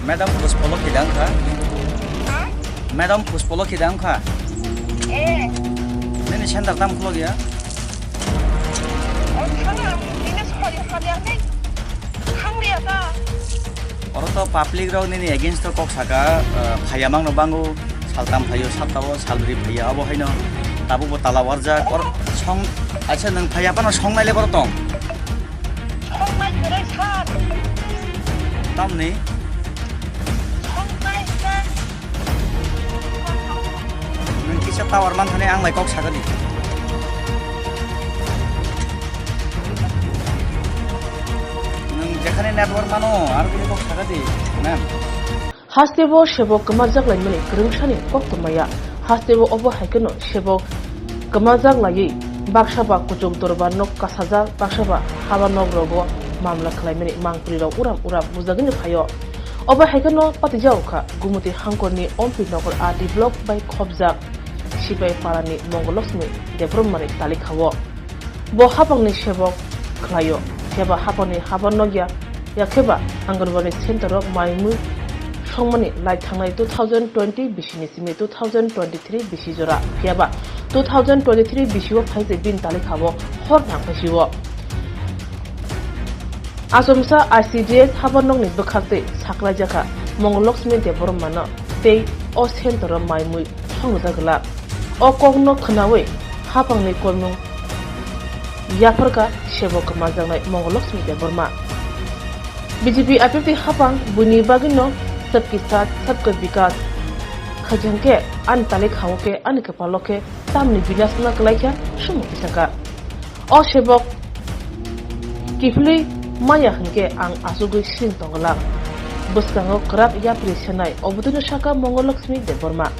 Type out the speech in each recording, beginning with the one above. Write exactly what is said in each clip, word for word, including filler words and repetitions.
Madam Puspolo kidang kha? Ha? Madam Puspolo kidang kha? Eh. Nini center tam khulok ya? Oh, thang ang, nini sori sori ang nei. Thang liya ta. Oro to public rok nini against to kok saka, eh, phaya mangno bango, saltam phayo, saptao salbri phaya, abo haino tabuk bo tala warjak. Or song, acha nang phaya pano song nai le bor tong. Song nai kore sar. Tamni? Song nai kore. Nwng kisa tower manthani ang bai kok sagani. Nwng jekhani network mano, aro kisa kok sagadi, ma'am. Hasteo sebok kwmajak laimani kwrwngsani koktwma ya. Hasteo obo hai kheno sebok kwmajak laiwi baksa ba kuchuk dorbar nok kasajak, baksa ba haba nok rogo mamla khlaimani mangpili rok uram uram bujagwini phaio. Obo hai kheno patijao kha Gumoti Hangkorni Ompi Nogor R D block bai khopjak Sipai Parani Mongol Lakshmi Debbarmani talikha-o. Bo hapangni sebok khlaio, phiya ba hapangni haba nokya, ya khe ba Anganwadi center-o mai mui songmani lai thangnai two thousand twenty bisini simi two thousand twenty-three bisi jora, phiya ba two thousand twenty-three bisio phai se bini talikha-o hor nang phaisio. Achomsa I C D S haba nokni bwkhaktwi saklaijakha Mongol Lakshmi Debbarmano tei o center-o mai mui songrijak glak. O kokno khwnawi hapangni koimung yapharkha sebo kwmajaknai Mongol Lakshmi Debbarma. B J P apirti hapang buini bagwino sabki saath sabka vikas khaijang khe ani talikhao khe ani kwpalo khe tamni binasna kwlaikha sumung tisakha. O sebok kiphilwi maya hinkhe ang achugwi siring tongwlak. Bwskango kwrak yapri senai, obotwino sakha Mongol Lakshmi Debbarma.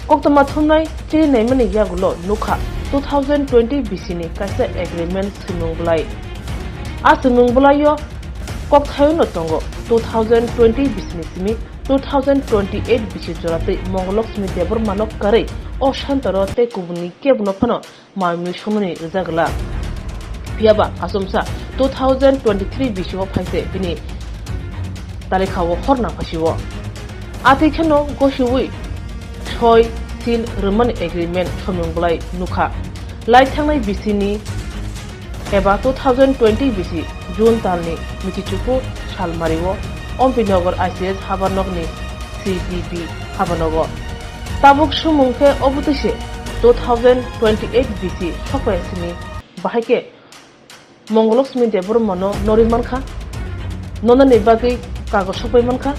Koktwma thumnai chini naimani yagulo nukha two thousand twenty bisini kaisa agreement swimung bwlai. A swimung bwlaio kokthaiono tongo two thousand twenty bisini simi two thousand twenty-eight bisi joratwi Mongol Lakshmi Debbarmano kwrwi o center-o tei kubunni kebono phano mai mui songmani rijak glak. Phiya ba achomsa two thousand twenty-three bisio phai se bini talikhao hor nang phaisio. Atwi kheno gosiwi soi seal rwmani agreement somung bwlai nukha. Lai thangnai bisini eba two thousand twenty bisi June talni mithi chuku salmario Ompi Nogor I C S habanokni C D B habanogo. Tabuk sumung khe obo twi se two thousand twenty-eight bisi sokphaisini bahai khe Mongol Lakshmi Debbarmano norwi mankha, nonani bagwi kagoj sokpai mankha.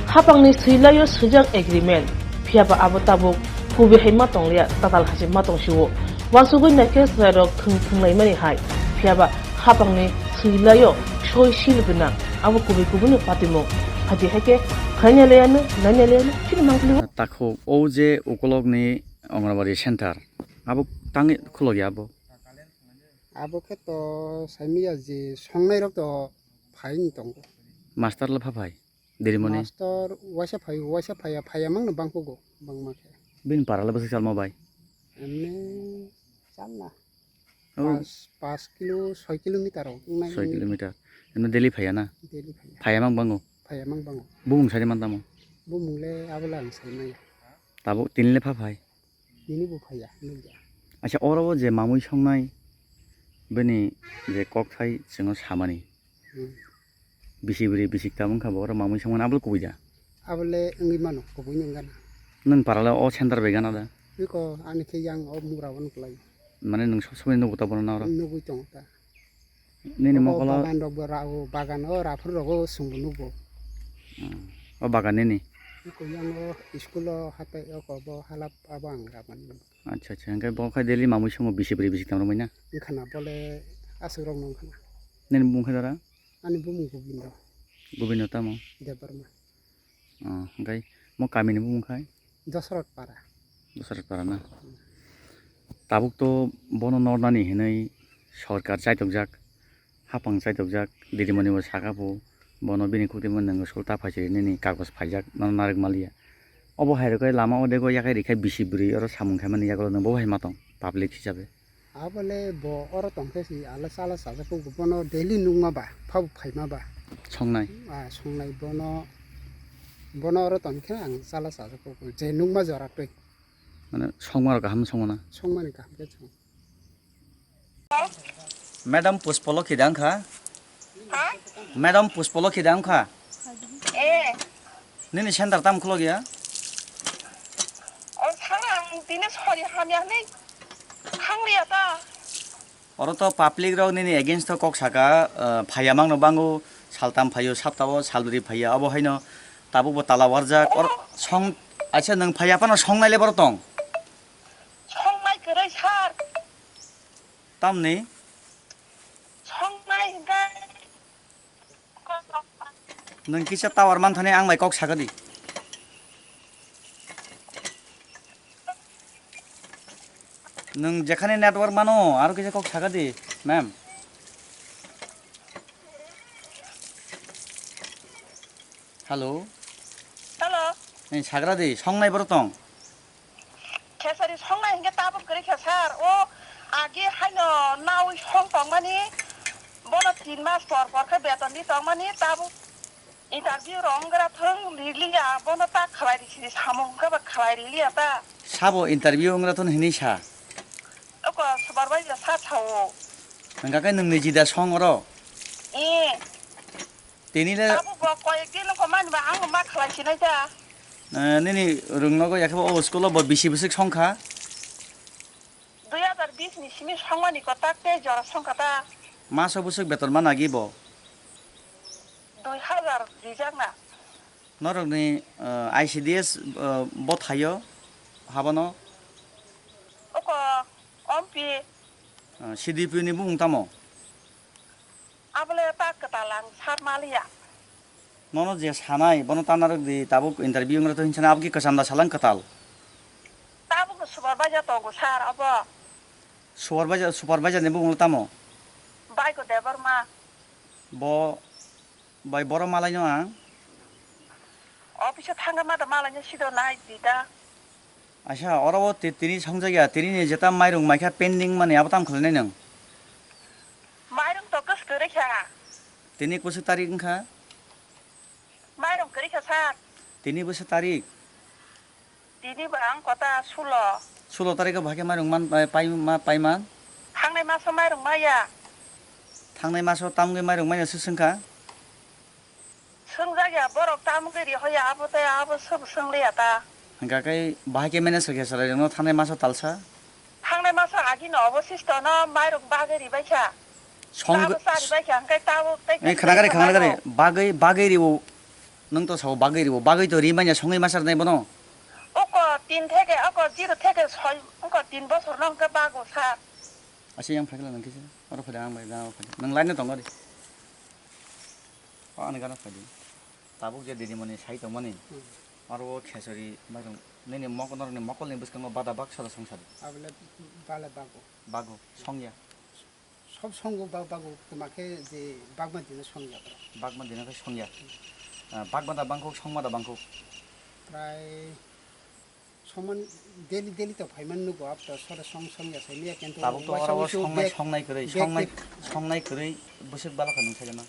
Hapangni swilaio swijak agreement, phiyaba abo tabuk kubui hai ma tongliya, tatal hai se ma tongsio. Uansugwi naikhe chwrairok thwng thwnglaimani hai, phiyaba hapangni swilaio soi seal gwnang, abo kubui kubuino patimung. Hadi hai khe khlainai laiano, nainai laiano, chini mangpili. Takhuk, o je ukolokni Anganwadi center, abo tangwi khulokya abo? Abo khe to saimanya je songnairok to phaini tongo. Master le pha phai? Dirimoni? Master waisa phai, waisa phaiya, phaiya mangno bangkhugo, bangma khe. Bini para le bwswk salma bai? Emni salna. Oh. Pas, pas kilo, soi kilometer rok wngnai. Soi kilometer. Emni daily phaiya na? Daily phaiya. Phaiya mang bango? Phaiya mang bango. Bumung sai man tamo? Bumung le abo le ang sai maya. Tabuk tini le pha phai? Tini bo phaiya, nukya. Acha, oro o je mamui songnai, bini je kok thai chwngno samani. Hmm. Bisi bwrwi bisi kwtam wngkha bo, oro mamui songmani abo le kubui da? Abo le wngwi mano, kubui ni wngkha na. Nwng para le o center bai gana da? Biko ani khe yang o mura o nuklai. Mane nwng sob somoi nugo ta bono na oro? Nugui tongo ta. Nini obo mokolo bagan rok bo ra-, o bagan o raphur rogo chwngbo nugo. Hmm. O bagan nini? Biko yang o school o hatai o kobo halap abo ang ramani. Acha, acha. Hwnkhe bo khe daily mamui songo bisi bwrwi bisi kwtam romwi na? Wngkha na, bole aswk rok no wngkha na. Nini bumung khe dara? Ani bumung Gobindo. Gobindo tamo? Debbarma. Oh, hwnkhe mo kamini bumung khai? Dosrot Para. Dosrot Para na? Tabuk to bono nornani hinwi sorkar chaitokjak. Hapang chaitokjak, didimoni bo saka bo, bono bini khukti mano nwng school ta phaisiri nini kagoj phaijak, nono narwk maliya. Obo hai rwkhe lama o dego yakhai rikhe bisi bwrwi oro samung khaimani yagulo nwng bo hai ma tong public hisabe. Abole bo oro tongkhe si ala chala chajakgo, bono daily nukma ba, phabo phaima ba. Songnai. Ah, songnai bono, bono oro tongkhe ang chala chajakgo, je nukma jora twi. Mane songma rok kaham songmana? Songmani kaham khe song. Madam Puspolo kidang kha? Ha? Madam Puspolo kidang kha? Eh. Nini center tam khulok ya? O sala ang tini sori hamya ni khang liya ta. Oro to public rok nini against to kok saka, eh, phaiya mangno bango, saltam phaio, saptao salbri phaiya, abo haino tabuk bo tala warjak. Or song, acha nwng phaiya phano songnai le boro tong? Songnai kwrwi sir. Tamni? Songnai hwnkhe. Nwng kisa tower manthani ang bai kok sakadi. Nwng jekhani network mano, aro kisa kok sakadi, ma'am. Hello. Hello. Ni sagradi, songnai boro tong? Khesari songnai hwnkhe tabuk kwrwi kha sir. O age haino nawi song tongmani, bono tin mas por por khe beton di tongmani, tabuk interview rok wngwra thung riliya, bono ta khlai risi samung hwnkhe ba khlai riliya ta. Sabo interview wngwra thung hinwi sa? Oko supervisor sa sao. Hwnkha khe nwng niji da song oro? Eh. Tini le tabuk bo koyek din wngkha mani ba ang ma khlai sinai ta. Eh, nini rwng nogo yakhe bo o school o bo bisi bwswk songkha? Dui hazar bis ni simi songmani kwtak tei jora songkha ta. Maso bwswk beton mana agi bo? Dui hazar rijak na. Norokni, eh, I C D S, eh, bo thaio habano? Oko ompi. Eh, C D P ni bumung tamo? Abole ta kwtal ang sar maliya. Nono je sanai, bono tanarok di, tabuk interview wngwra to hinsa na, aboni kwcham da salang kwtal. Tabuk supervisor tongo sir, abo. Supervisor, supervisor ni bumung tamo? Baiko Debbarma. Bo, bai boro malai no ang? Office o thangkha ma da malai no sido nai di da. Aisa, oro o ti-, tini songjakya, tini ni jeta mairung maikha pending mani, abo tam khlainai nwng? Mairung to kwswk kwrwi kha. Tini kwswk tarik wngkha? Mairung kwrwi kha sir. Tini bwswk tarik? Tini ba ang kota sulo. Sulo tarik o bahai khe mairung man, pai, pai, ma, pai man? Thangnai maso mairung maya. Thangnai maso tamgwi mairung maya se swngkha? Swngjak ya, borok tamo khe ri hoya, abo tei abo sobo swngliya ta. Hwnkha khe bahai khe manage khe chwrai rwno thangnai maso talsa? Thangnai maso agi no obosisto no mairung bagwi ribai kha. Song tabo chari bai kha, hwnkhe tabo tei eh, khe khna gari, khna gari. Bagwi, bagwi riwo. Nwng to sao bagwi riwo. Bagwi to ri manya songwi ma sar nai bono. Oko tin theke, oko zero theke soi, oko tin bosor no hwnkhe bago sa. Asa yang phakla nang kisa. Oro phada ang bai da phada. Nang line no tongo di. O ani gana phadi. Tabuk je didimoni sai tongmani. Hmm. Aro o khesori mairung nini mok-, norokni mokolni bwskango bada bak sara songsa di. Abole bale bago. Bago, songya. Sob songo bak bago, kwma khe je bakma dino songya bro. Bakma dino khe songya. Ah, bakma da bangkuk, songma da bangkuk. Prai Soman daily daily to phaiman nugo, ab to sore song song ya sai miya, kintu tabuk to waisa oro o waisa songnai, bag, songnai kwrwi, bag songnai, bag. Songnai kwrwi bwswk bala kha nung sai ma.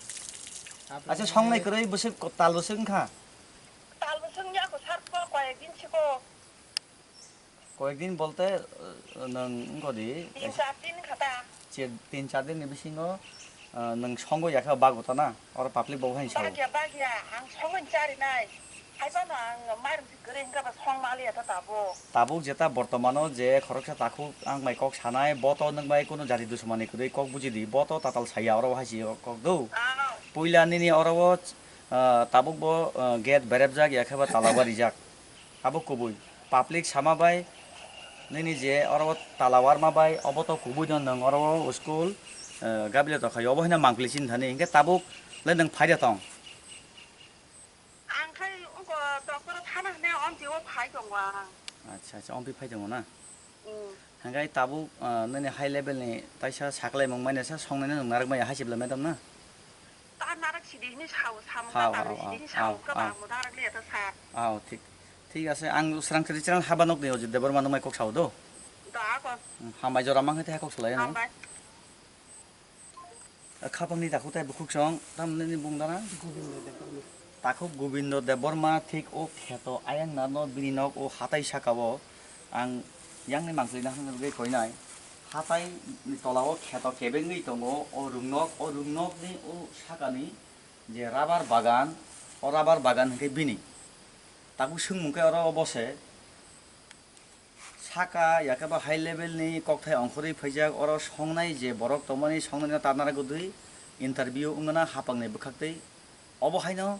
Abo acha, songnai kwrwi bwswk ko-, tal bwswk wngkha? Tal bwswk wngya ko sir, ko koyek din siko. Koyek din bolte, eh, nwng wngko di? Tin char din kha ta. Che, tin char din ni bisingo, ah, nwng songwi yakha bago ta na, oro public bo haino sao. Bagya, bagya, ang songwi charinai. Hai phano ang mairung se kwrwi wngkha ba song maliya ta tabuk. Tabuk jeta bortomano je khoroksa takhuk ang bai kok sanai, bo to nwng bai kunu jati dusmani kwrwi kok buji di, bo to tatal saya oro hai se kok do. Ah. Puila nini oro o, ah, tabuk bo, ah, gate berepjak yakha ba tala barijak. Abo kubui. Public sama bai, nini je oro tala warma bai, obo to kubui no nwng oro o school, eh, gabila to khaio, obo haino mangpili chini thani, hinkhe tabuk le nwng phaida tong? Ang khai ungko doctor thana hwnwi omti o phai tongo ang. Acha, acha, omti phai tongo na? Hmm. Hingke tabuk, ah, nini high level ni taisa saklaimung manya sa songnani nwng narwk maya hai se bwla madam na? Ta narwk sidi hini sao, samung ta narwk sidi hini sao, kwbang mo narwk liya ta sir. Ao, thik, thik ase, ang srang srang haba nok ni Ajit Debbarma nwng mai kok sao do. Hambai jora mangkhe tei kok salai ano. Hambai. Khapangni takhuk tai bukhuk song, tamni bung dana? Gobindo Debbarma. Takhuk Gobindo Debbarma thik o kheto ayang nano bini nok o hatai saka o ang yangni mangkli na hwnwi koinai. Hatai ni tola o kheto kebengwi tongo o rungnok, o rungnok ni o sakani je rubber bagan, o rubber bagan hwnkhe bini. Takhuk swngmung khe oro obo se. Saka yakhe ba high level ni kokthai ongkhorwi phaijak, oro songnai je borok tongmani songnai no tarnara gudui interview wngna hapang ni bwkhak tei obo haino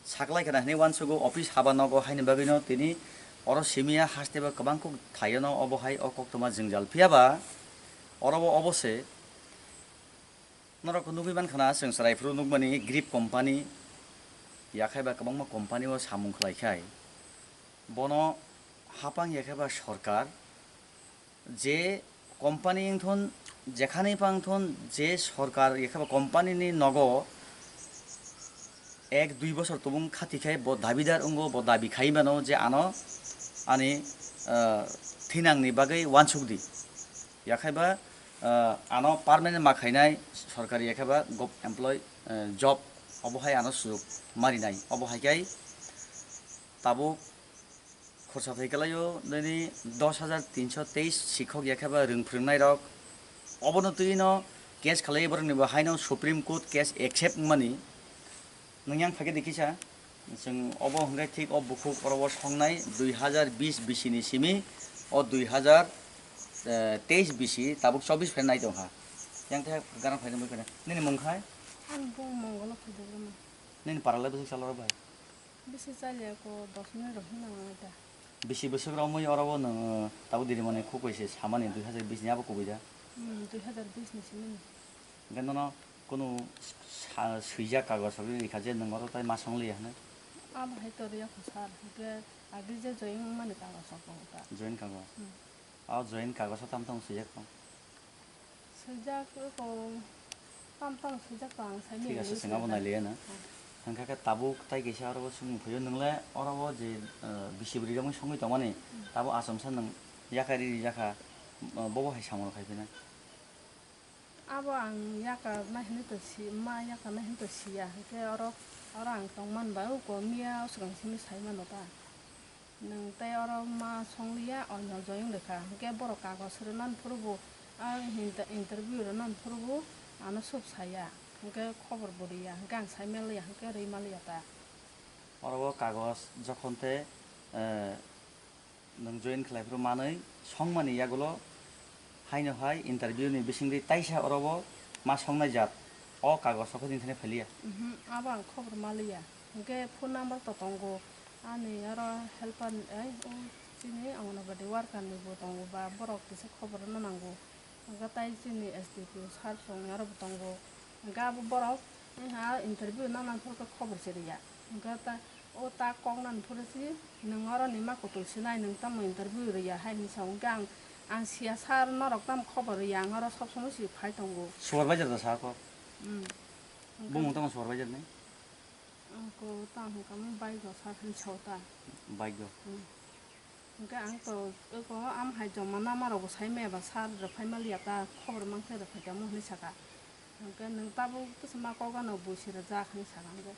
saklai khna hinwi uansugo office haba nogo haini bagwi no tini oro simi ya haste ba kwbang kok thaio no obo hai o koktwma jwngjal phiya ba oro bo obo se. Norok nugwi mankha na, chwng chwrai phuru nukmani Grip company, yakhai ba kwbangma company o samung khlai khai. Bono hapang yakhai ba sorkar, je company wngthon, jekhani pang thon, je sorkar yakhai ba company ni nogo ek dui bosor tubung khati khai bo dabidar wngo, bo dabi khai mano je ano ani, ah, thinang ni bagwi uansuk di. Yakhai ba, ah, ano permanent ma khainai sorkari yakhai ba gov employee, ah, job obo hai ano sujok ma rinai. Obo hai khai tabuk khorsa thai kalaio nini dos hajar tinso teis sikhok yakhai ba rwng phwrwng nai rok. Obono twi no case khalai borok ni bo haino Supreme Court case accept wngmani. Nwng yang phaikhe di kisa, chwng obo hwnkhe thik o bukhuk oro o songnai dui hajar bis bisi ni simi o dui hajar teis bisi tabuk chobis phai nai tongkha. Yang tei garang phai nai. Nini mung khai? Ani bung Mongolo Khedebra. Nini para le bwswk chalo rok bai? Bisi chaliya ko dos minute rok hinna nangnai ta. Bisi bwswk romwi oro o nwng tabuk diri mani khuk bai se samani dui hajar bis ni abo kubui da? Hmm, dui hajar bis ni simi ni. Hwnkhe nono kunu sa-, swijak kagoj rok rikha je nwng oro tai ma song liya hwnwi? Abo hai to riya kho sir, hwnkhe agri je join mani kagoj rok tongo ta. Join kagoj? Hmm. O join kagoj o tamo tamo swijak tong? Swijak eko tam tam swijak tong ang sai. Thik mili ase, chwng abo swijak. Nailiya na. Hmm. Hwnkha khe tabuk tai kaisa oro o swngmung phaio, nwng le oro o je, eh, bisi bwrwi romwi songwi tongmani, hmm, tabuk achomsa nwng yakhai ri rijakha, eh, bobo hai samung rok khai phina. Abo ang yaka nai hinwi to si, ma yaka nai hinwi to siya, hwnkhe oro, oro ang tongmani bai uko miya o swkang simi sai mano ta. Nwng tei oro ma songliya, oino join rwkha, hwnkhe borok kagoj rwnani phuru bo, a, inter-, interview rwnani phuru bo ano sub saya, hwnkhe khobor bo riya, hwnkhe ang sai manliya, hwnkhe rwi manliya ta. Oro o kagoj jokhon tei, eh, nwng join khlai phuru manwi songmani yagulo haino hai interview ni bisingtwi taisa oro o ma songnai jat o kagoj o khe nini thani phailiya. Mhm, abo ang khobor manliya. Hwnkhe phone number to tongo. Ani oro helper ni, ai, o chini Anganwadi worker ni bo tongo ba borok kisa khobor rwna nango. Hwnkhe tai chini S D P O sir song aro bo tongo. Hwnkhe abo borok, eh, ha interview nana phuru khe khobor se rwya. Hwnkhe ta, o ta kok nani phuru se nwng oro ni ma kutul sinai, nwng tamo interview rwya hai hinwi sa. Hwnkhe ang, ang siya sir norok tamo khobor rwya, ang oro sob somoi se phai tongo. Supervisor da sa kok? Hmm. Bumung tamo supervisor ni? Ang ko tamo hwnkha mo bike o sir hinwi sa ta. Bike o? Hmm. Hwnkhe ang to eko am hai joma nama rok bo sai maya ba sir rok phai manliya ta, khobor mankhe rok phaikha mo hinwi saka. Hwnkhe nwng tabuk kisa ma kok ano buisi rwjak hinwi saka hwnkhe.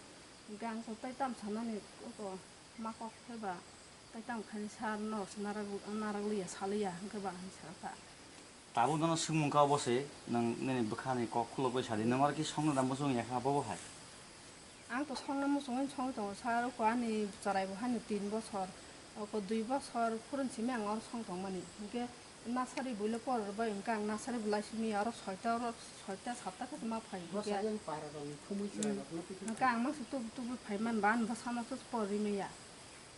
Hwnkhe ang to tei tam sanani eko ma kok khe ba tei tam khaini sir no se narak, narak liya saliya hwnkhe ba hinwi saka ta. Tabuk nono swngmung kha obo se, nwng nini bwkhani kok khulogwi sadi, nwng oro khe songno da muchung ya kha bobo hai? Ang to songno muchungwi songwi tongo sir, oko ani chwrai bo hani tin bosor, oko dui bosor phurun simi ang oro song tongmani. Hinkhe nursery buino porwi rwbai hwnkhe ang nursery bo lai simi oro soita, oro soita satta khe ma phai. Bwsai hinkhe yang para rokni thumui chwrai rokno pipi hwnkhe ang mangsa tubu tubu phai man ba ani bwsano se porwi maya.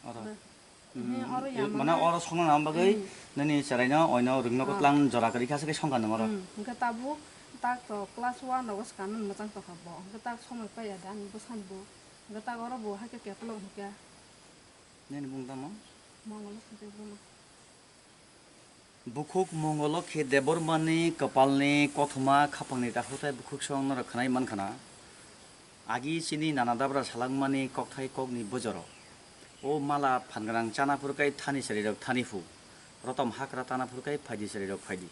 Oro. Be- Hmm, Hmm, oro eh, ya mane mane. Oro songna nang bagwi Hmm. Nini chwraino oino rwngno Ah. Kwtlang jora kwrwi kha se khe songkha nang oro. Hmm, hwnkhe tabuk tak to class one rogo swkang nang mwchang tongkha bo. Hwnkhe tak somoi paiya da ani bwsani bo. Hwnkhe tak oro bo haikhe keplok hwnkhe. Nini bung tamo? Mongol Debbarma. Bukhuk Mongolokhi Debbarmani kwpalni kothoma khapangni takhuk tai bukhuk song norok khwnai mankha na. Agi chini nana dabra salangmani kokthai kokni bujoro. O mala phangrang chana phuru kai thani sarirok thani phu. Protom hakra tana phuru khe phaidi chwrairok phaidi.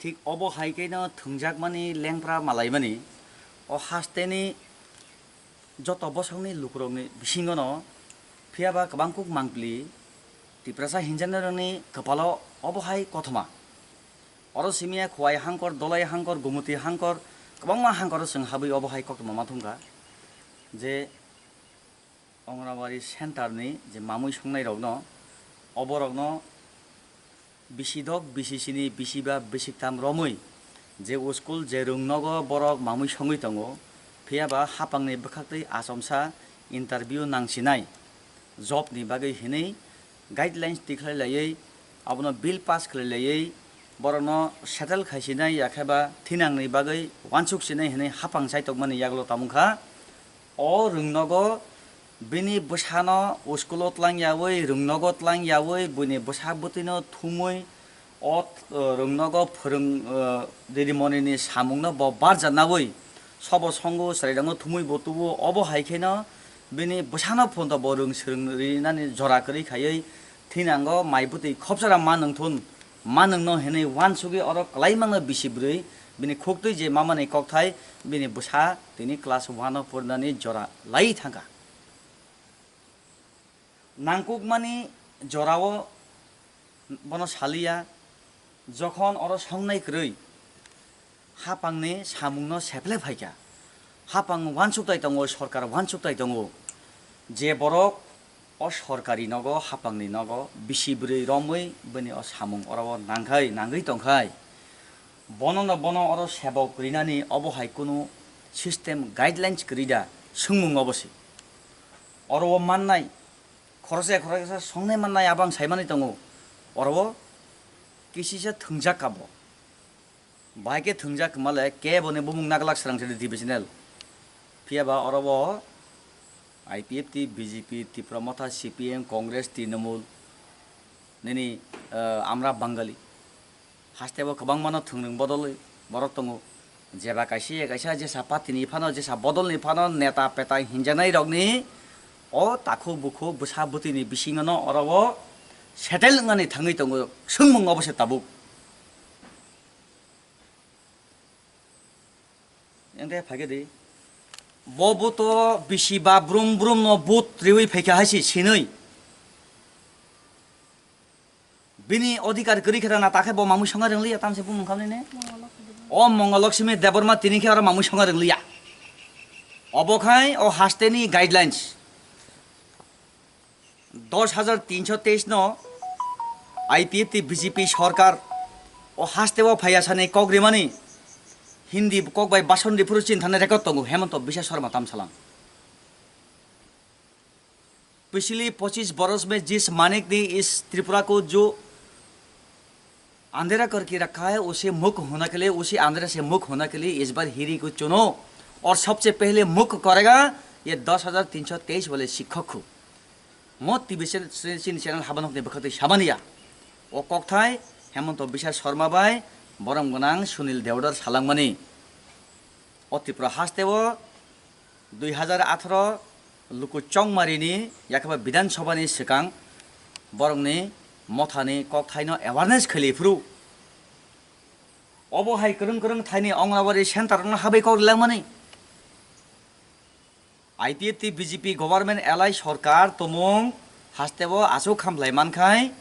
Thik obo hai khe no thwngjakmani lengpra malaimani o hasteni joto bosongni lukurokni bisingono phiyaba kwbang kuk mangpili Tiprasa hinjaknairokni kwpalo obo hai kothoma. Oro simiya Khowai hangkor, Dolai hangkor, Gumuti hangkor, kwbangma hangkoro chwng habwi obo hai koktwma ma thumkha je Anganwadi center ni je mamui songnairokno, oborokno bisidok, bisisini, bisiba, bisiktham romwi je school je rwngnogo borok mamui songwi tongo, phiyaba hapangni bwkhaktwi achomsa interview nangsinai job ni bagwi hinwi guidelines tikhlai laiwi, abono bill pass khlai laiwi, borokno settle khaisinai, yakheba thinangni bagwi wansuk sinai hinwi hapang chaitokmani yagulo tamungkha. O rwngnogo bini bwsano school o tlang yawi, rwngnogo tlang yawi, buini bwsa bwtwino thumwi, o, uh, rwngnogo phwrwng, uh, didimoni ni samungno bo barjanawi sobo songo, chwrairokno thumwi bo tubu. Obo hai kheno bini bwsano phunto bo rwng swrwng rinani jora kwrwi khaiwi thinango mai bwtwi khopsara ma nwngthun, ma nwngno hinwi wansugwi oro kwlaimano bisi bwrwi bini khuktwi je mamani kokthai bini bwsa tini class one o porinani jora lai thangkha. Nangkukmani jorao bono saliya, jokhon oro songnai kwrwi hapangni samungno seple phaikha, hapang wansuktai tongo, sorkar wansuktai tongo je borok o sorkari nogo, hapangni nogo bisi bwrwi romwi bini o samung oro o nangkhai, nangwi tongkhai. Bonono bono oro sebok rinani obo hai kunu system guidelines kwrwi da swngmung obo se. Oro o mannai, khoroksa khoroksa songnai mannai abo ang saimani tongo. Oro o kisisa thwngjak ka bo. Bahai khe thwngjak kwma le kebo ni bumung naglak srang se di T V channel. Phiya ba oro o I P F T, B J P, Tipra Motha, C P M, Congress, Trinamool, nini, eh, Amra Bangali. Haste bo kwbangmano thwngrwng bodolwi borok tongo. Jeba kaisa ya kaisa jesa party ni phano, jesa bodol ni phano neta peta hinjanai rokni o takhuk bukhuk bwsa bwtwi ni bisingo no oro o settle wngmani thangwi tongo, swngmung obo se tabuk. Ente phaikhe di. Bo buto bisi ba brum brum no but riwi phaikha hai si sinwi. Bini odhikar kwrwi khe rana takhe bo mamui songa rwngliya tamse bumung khamni ne. O Mongol Lakshmi Debbarma tini khe oro mamui songa rwngliya. Obo khai o haste ni guidelines. Dos hajar tinso teis no I P F T B J P sorkar o haste o phaiya sani kok rimani Hindi kok bai bason riphuru chin thani record tongo Hemanta Biswa Sarma tamsalang. पिछले पच्चीस बरस में जिस मानिक ने इस त्रिपुरा को जो अंधेरा करके रखा है, उसे मुख होना के लिए, उसे अंधेरे से मुख होना के लिए इस बार हीरे को चुनो और सबसे पहले मुख करेगा ये दस हजार तीन सौ तेईस वाले शिक्षक को। Mo T V channel, chini channel habanokni bwkhaktwi samaniya. O kokthai Hemanta Biswa Sarma bai borom gwnang Sunil Deodar salangmani. O Tripura haste o dui hajar atharo luku chongmarini yakhaba Bidhan Sabhani swkang borokni mothani kokthaino awareness khwlai phuru. Obo hai kwrwng kwrwng thaini Anganwadi center rokno habai kok rilangmani. I P F T B J P government alai sorkar tumung hasteo aswk khamlai mankhai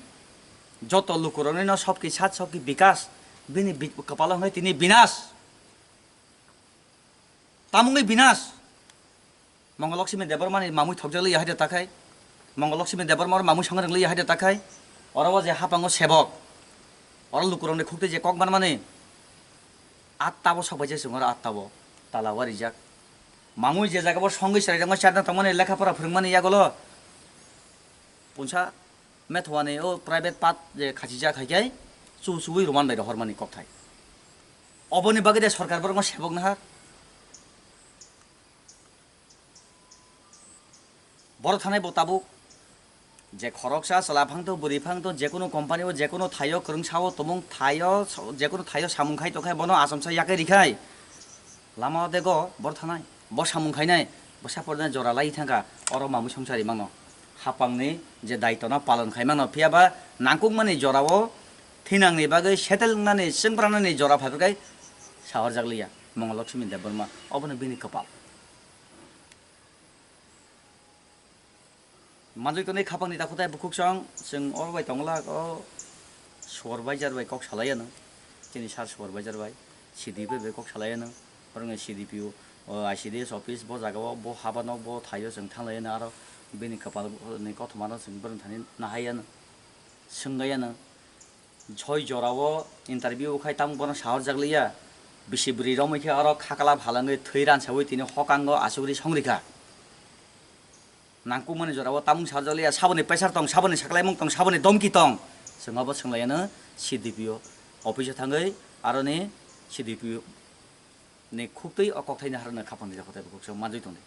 joto lukuroknino sobki sat sobki bikas bini bi-, kwpalo hwnwi tini binas. Tamungni binas. Mongol Lakshmi Debbarmani mamui thokjak liya haida takhai. Mongol Lakshmi Debbarma oro mamui songwi rwng liya haida takhai. Oro o je hapango sebok. Oro lukurokni khukti je kok manmani. Atta bo sok bai je chwng oro atta bo. Tala warijak. Mamui je jaga bo songwi chwrai rwngwi charna tongmani lekha pora phwrwngmani yagolo. Punsa Methwani o private part je khachijak hai khe chu chuwi roman bai rohormani kokthai. Oboni bagwi de sorkar borokno sebok nahar. Boro thanai bo tabuk je khoroksa chwla phang to bwrwi phang to jekunu company o jekunu thaio kwrwngsa o tumung thaio jekunu thaio samung khai tongkhai bono achomsa yakai rikhai lama o dego boro thanai. Bo samung khainai, bwsa porjani jora lai thangkha, oro mamui songchari mano. Hapangni je daitwno palon khai mano, phiya ba nangkukmani jorao Thinangni bagwi settle wngnani, chwngpranani jora phaibakhai sahorjakliya Mongol Lakshmi Debbarma, obono bini kwpal. Manjwi tonwi khapangni dakhutai bukhuksong, chwng oro bai tongla, o supervisor bai kok salaiya nw, chini sir supervisor bai, C D P bai kok salaiya nw, borokni C D P o, o I C D S office bo jagao, bo habano, bo thaio chwng thanglaiya nw, aro bini kwpalni kothomano chwng borokni thani nahaiya nw, swngaiya nw. Soi jorao interview khai tamo bono sahorjakliya, bisi bwrwi romwi khe oro khakla phalangwi thwi ransawi tini hokango asugri songrikha. Nangkukmani jorao tamung sarjakliya, saboni pressure tong, saboni saklaimung tong, saboni domki tong. Chwng abo swnglaiyano C D P O office o thangwi aroni C D P O ni khuktwi o kokthaini harano khapangni jakhotaibo kok chwng manjwi tongdi.